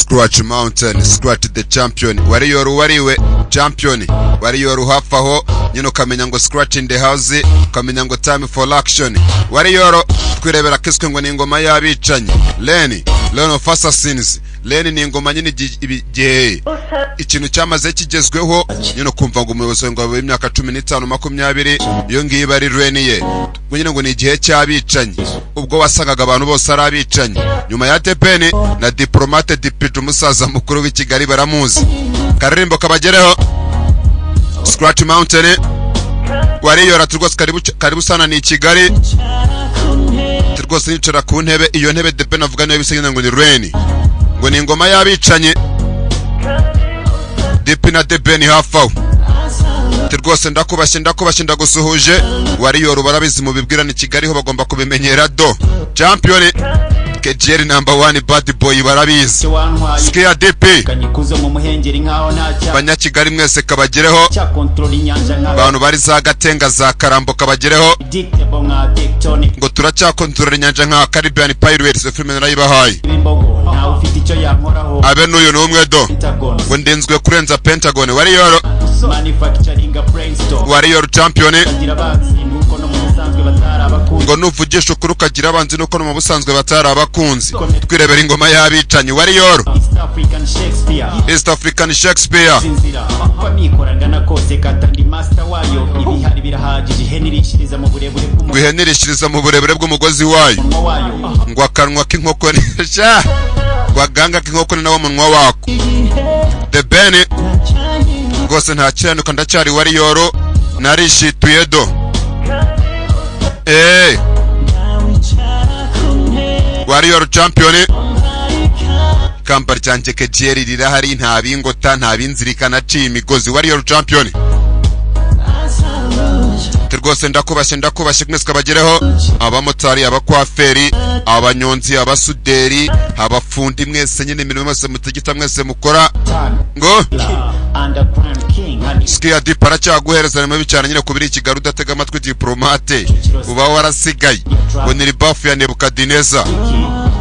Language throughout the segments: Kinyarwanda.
Scratch Mountain, Scratch the champion, Warrior wariwe champion, Warrior hafi aho nyine, ukamenya ngo Scratch in the house, ukamenya ngo time for action. Warrior twirebera kiswe ngo ni ingoma y'abicanyi, Reign of Assassins. Reign ni ingoma nyine igihe ikintu cyamaze kigezweho nyine, ukumva ngo umuyobozi ngo w'imyaka 15, 20, iyo ngiyo iba ari reign ye. Ngo nyine ngo ni igihe cy'abicanyi, ubwo wasangaga abantu bose ari abicanyi. Nyuma ya The Ben na Diplomate Dipije, umusaza mukuru w'i Kigali baramuzi. Karirimbo kabagereho, Scratch Mountain. Wariyora ati rwose karibu, karibu sana, ni i Kigali. Ati rwose nicara ku ntebe, iyo ntebe The Ben avuga niyo bisa nyine ngo ni reign, ngo ni ingoma y'abicanyi. Dipi na The Ben hafi aho. Ati rwose ndakubashye, ndakubashye, ndagusuhuje. Wariyora barabizi, mubibwirane Kigali ho bagomba kubimenyera do. Champion KGL number one bad boy, barabizi. Wantwaye Skia DP. Kanyikuze mu muhengeri nkaho nta cya Banyakigali mwese kabagereho. Cya control inyanja nka Abantu bari za Gatenga, za Karambo, kabagereho. Dictable nka tectonic. Ngo turacyakontorora inyanja nka Caribbean Pirates. Iyo filime narayibahaye. Imbogo ntawe ufite icyo yankoraho. Abe n'uyu n'umwe do. Pentagon. Ngo ndinzwe kurenza Pentagon. Wariyoro. Manufacturing a brainstorm. Wariyoro champion. Kagira abanzi nuko no mu busanzwe batari abakunzi. Ngo nuvugisha ukuri ukagira abanzi nuko no mu busanzwe batari abakunzi. Twirebera ingoma y'abicanyi, Wariyoro. East African Shakespeare. East African Shakespeare. Inzira uko amikoro angana kose kata ndi master wayo, ibihari birahagije, ihene irishiriza mu burebure Ngo ihene irishiriza mu burebure bw'umugozi wayo. bw'umunwa wayo. Ngo akanwa k'inkoko ni sha, ngo aganga k'inkoko ni nawo munwa wako. The Ben rwose nta kiranuka, ndacyari Wariyoro, narishituye do. Warrior champion, ikamba ryanjye KGL rirahari, nta bingota, nta binzirika, naciye imigozi. Warrior champion. Ati rwose ndakubashye, ndakubashye mwese, kabagereho. Abamotari, abakwaferi, abanyonzi, abasuderi, abafundi, mwese nyine imirimo yose mutigita, mwese mukora ngo Underground king hani. Skia Dip aracyaguhereza ni mubi cyane nyine kubiri Kigali. Udatega amatwi Diplomate uba warasigaye. Ngo ni ribafu ya Nebukadineza.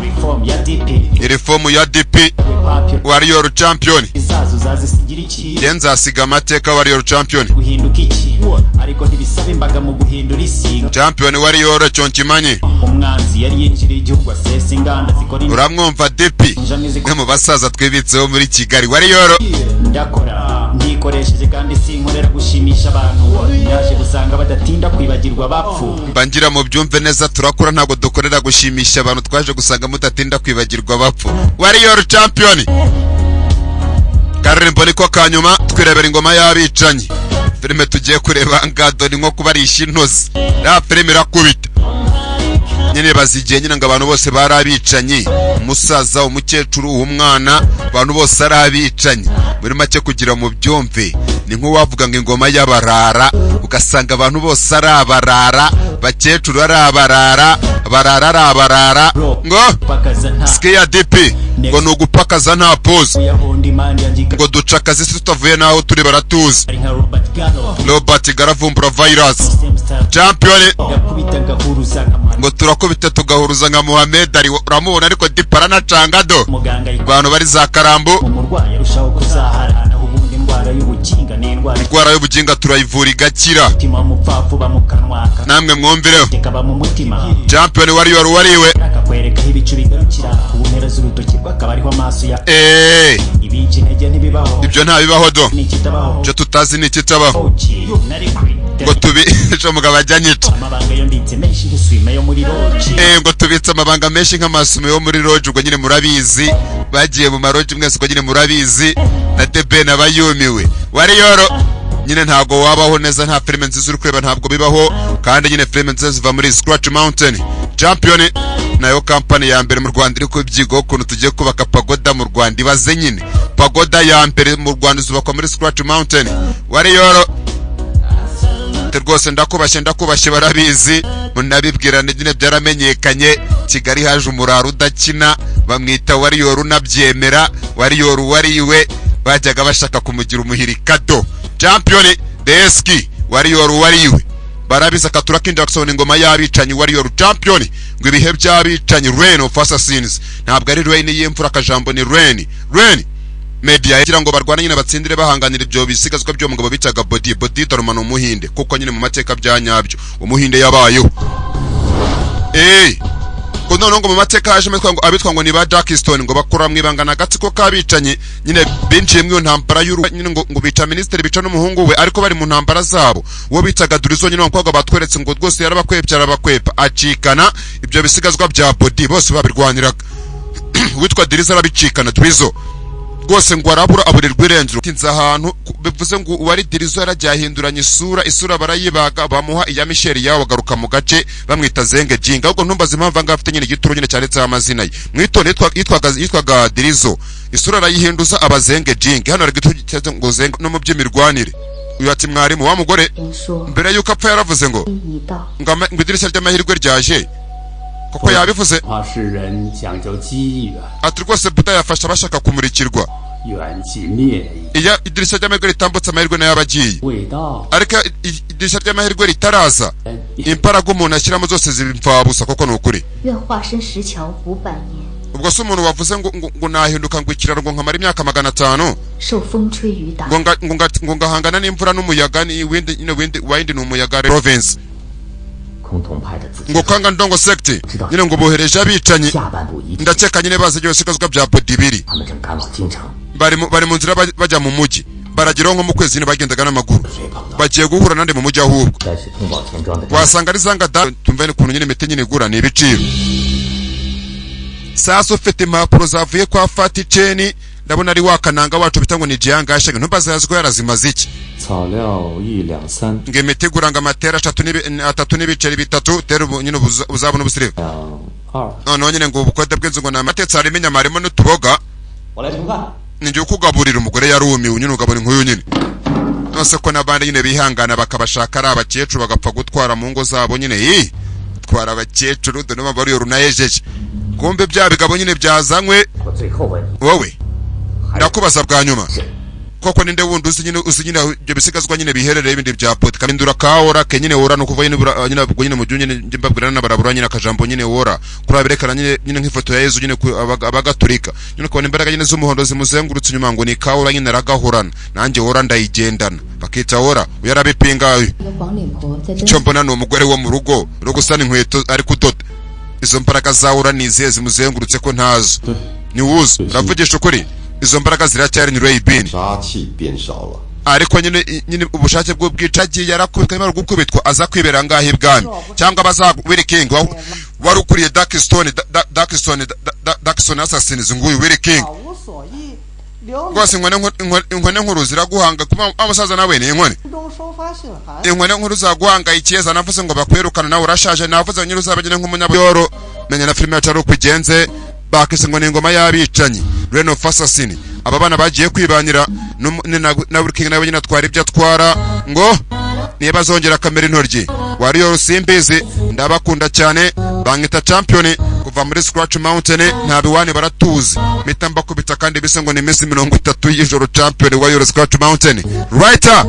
Reform ya DP. Ni reform ya DP. Popular. Warrior champion. Izazo zazisigira iki? Njye nzasiga amateka, Warrior champion. Guhinduka iki ariko ntibisaba imbaga mu guhindura isi. Champion Warrior cyonkimanyi. Umwanzi yari yinjiriye igihugu asesa inganda zikora Uramwumva DP, injamizi. umwe mu basaza twibitseho muri Kigali, Warrior. Ndakora ntikoresheje kandi sinkorera gushimisha abantu, ndaje gusanga badatinda kwibagirwa abapfu. Mbangira mu byumve neza, turakura, ntabwo dukorera gushimisha abantu, twaje gusanga mudatinda kwibagirwa abapfu. Warrior champion, karirimbo niko kanyuma. Twirebera ingoma y'abicanyi, filime tugiye kureba ngado ni nko kubarisha intozi. Ya filime irakubita nyine, bazigiye nyine ngo abantu bose bari abicanyi, umusaza, umukecuru, umwana, abantu bose ari abicanyi. Muri make kugira mu byumve, ni nk'uwavuga ngo ingoma y'abarara, ugasanga abantu bose ari abarara, bakecuru ari abarara, barara ari abarara ngo pakaza nta Skia DP ngo ni ugupakaza nta pause. Uyahonda imandi yanjye. Ngo duca akazi si tutavuye n'aho turi, baratuzi. Ari nka Robert Gallo. Robert Garavumbura virus. Same style. Champion. Gakubita gahuruza nka Muhammad. Ngo turakubita tugahuruza nka Muhammed Ali, uramubona ariko DP aranacanga do. Muganga Abantu bari za Karambo. umurwayi arushaho kuzahara, naho ubundi indwara y'ubuginga ni indwara Indwara y'ubuginga turayivura igakira. Umutima w'umupfapfa uba mu kanwa, Namwe mwumvireho. kaba mu mutima. Champion Warrior wariwe. Akakwereka aho ibicu bigarukira, ku mpera z'urutoki rwe akaba ariho amaso ya ibinca intege ntibibaho. Ibyo ntabibaho do. Ni ikitabaho. Icyo tutazi ni ikitabaho. Oki nari kuri Ngo tubi ejo mugabo ajya anyica. Amabanga yo mbitse menshi nk'isume yo muri lodge. Ngo tubitse amabanga menshi nk'amasume yo muri lodge. Ubwo nyine murabizi, bagiye mu malodge mwese, ubwo nyine murabizi na The Ben aba yumiwe. Warrior nyine ntabwo wabaho neza nta filime nziza uri kureba, ntabwo bibaho. Kandi nyine filime nziza ziva muri Scratch Mountain. Champion nayo kampani ya mbere mu Rwanda iri kubyigaho ukuntu tugiye kubaka pagoda mu Rwanda. Ibaze nyine, pagoda ya mbere mu Rwanda izubakwa muri Scratch Mountain. Warrior ati rwose ndakubashye, ndakubashye, barabizi, munabibwirane nyine byaramenyekanye. Kigali haje umuraro udakina, bamwita Warrior, unabyemera Warrior wariwe, bajyaga bashaka kumugira umuhirikado. Champion Deski Warrior wariwe. Barabizi akatura Jackson, ingoma y'abicanyi, warrior champion, ngo ibihe by'abicanyi, reign of assassins. Ntabwo ari rain y'imvura, akajambo ni rain, rain media kugira ngo barwane nyine, batsindire bahanganira ibyo bisigazwa by'uwo mugabo bitaga Bodi. Bodi Dharma ni Umuhinde kuko nyine mu mateka bya nyabyo Umuhinde yabayeho. Ngo noneho ngo mu mateka hajemo ngo abitwa ngo ni ba Darkstone, ngo bakora mu ibanga n'agatsiko k'abicanyi nyine binjiye mu iyo ntambara y'uru nyine, ngo bica minisitiri, bica n'umuhungu we, ariko bari mu ntambara zabo. Uwo bitaga Durizo nyine, umukobwa batweretse, ngo rwose yarabakwepye, arabakwepa, acikana ibyo bisigazwa bya Bodi. Bose babirwaniraga. Uwitwa Dirizo arabicikana. Durizo rwose ngo arabura, aburirwa irengero. Tinze ahantu bivuze ngo uwari Dirizo yaragiye ahinduranya isura, isura barayibaga, bamuha iya Michel yawe, agaruka mu gace bamwita Zenge Jinga. Ahubwo ntumbaze impamvu angahe afite nyine igituro nyine cyanditseho amazina ye. Mwitonde, yitwaga Dirizo, isura arayihinduza aba Zenge Jinga. Hano hari igituro cyanditse ngo Zenge. No mu by'imirwanire uyu ati: "Mwarimu wa mugore 听说 mbere yuko apfa yaravuze ngo 已到， ngo idirishya ry'amahirwe ryaje." Koko yabivuze. 话世人讲究机缘， Ati rwose Buda yafasha abashaka kumurikirwa. 缘起灭矣， Iyo idirishya ry'amahirwe ritambutse, amahirwe nayo aba agiye. 未到 Ariko idirishya ry'amahirwe ritaraza, imbaraga umuntu ashyiramo zose ziba imfabusa. Koko ni ukuri. 愿化身石桥500年， Ubwo se umuntu wavuze ngo nahinduka ngo ikiraro ngo nkamara imyaka 500, 受风吹雨打， ngo ngahangana n'imvura n'umuyaga, ni wind nyine, wind, wind ni umuyaga province. 空同派的子 Ngo kanga ndongo sect nyine ngo bohereje abicanyi. 下半部遗体， Ndakeka nyine bazi ibyo bisigazwa bya Bodi biri. 他们正赶往京城。 Bari mu nzira bajya mu mujyi, barageraho nko mu kwezi nyine bagendaga n'amaguru. 谁碰到？ Bagiye guhura nande mu mujyi ahubwo? 该是通宝钱庄的。 Wasanga ari zanga da. Tumve n'ukuntu nyine imiti nyine igura, ni ibiciro. Sasa ufite impapuro zavuye kwa Fati Ceni, ndabona ari wa kananga wacu bita ngo ni Jiangashega. Ntumbaze yazi ko yarazimaze iki. 草料一两三 Ngo imiti igura ngo amatera atatu atatu n'ibiceri bitatu tera ubu nyine uzabona ubusirimu. 两二。 Noneho nyine ngo ubukode bw'inzu ngo ni amatetse, harimo inyama, harimo n'utuboga. 我来盛饭。 Ni njye ukugaburira. Umugore yarumiwe nyine, ugabura inkuyu nyine. Nose ko n'abandi nyine bihangana bakabashaka ari abakecuru, bagapfa gutwara mu ngo zabo nyine, ii twara abakecuru dore niba bariyo runayejeje. Kumbe bya bigabo nyine byazanywe. 我最后问你， Wowe, ndakubaza bwa nyuma, 是 koko ninde wundi uzi nyine aho ibyo bisigazwa nyine biherereye, ibindi bya poti kabindura ka wora ke nyine? Wora ni ukuvuga nyine nyine ubwo nyine mu gihe nyine njye mbabwira n'abarabura nyine akajambo nyine wora kuri berekana nyine nk'ifoto ya Yezu nyine ku abagatolika nyine, ukabona imbaraga nyine z'umuhondo zimuzengurutse inyuma, ngo ni ka wora nyine aragahorana. Nanjye wora ndayigendana, bakita wora. Uyu arabipinga uyu. 一个黄脸婆在灯 Icyo mbona ni umugore wo mu rugo uri gusana inkweto, ari kudoda. Izo mbaraga za wora ni izihe zimuzengurutse ko ntazo? Ni wuzi uravugisha ukuri, izo mbaraga ziracyari ni Ray Bin. 杀气变少了。 Ariko nyine ubushake bw'ubwicagiye yarakubitwa, nyamara gukubitwa aza kwibera ngaho ibwami cyangwa baza Willy King wari ukuriye Darkstone, Darkstone Assassins. Nguyu Willy King. 无所依，刘 Rwose inkone nkuru ziraguhanga kuba umusaza nawe ni inkone. 中收发信函。 Inkone nkuru zaguhangayikiye, zanavuze ngo bakwirukana, nawe urashaje. Navuze nyine uzaba nyine nk'umunyabuyoro. Menya na filime yacu ari uko igenze. Bakise ngo ni ingoma y'abicanyi, Reign of Assassin. Aba bana bagiye kwibanira na Willy King nawe nyine atwara ibyo atwara, ngo niba azongera akamera intoryi. Warrior simbizi, ndabakunda cyane. Banyita champion kuva muri Scratch Mountain, nta biwani baratuzi, mpita mbakubita kandi bise ngo ni iminsi 30 y'ijoro. Champion Warrior, Scratch Mountain, writer.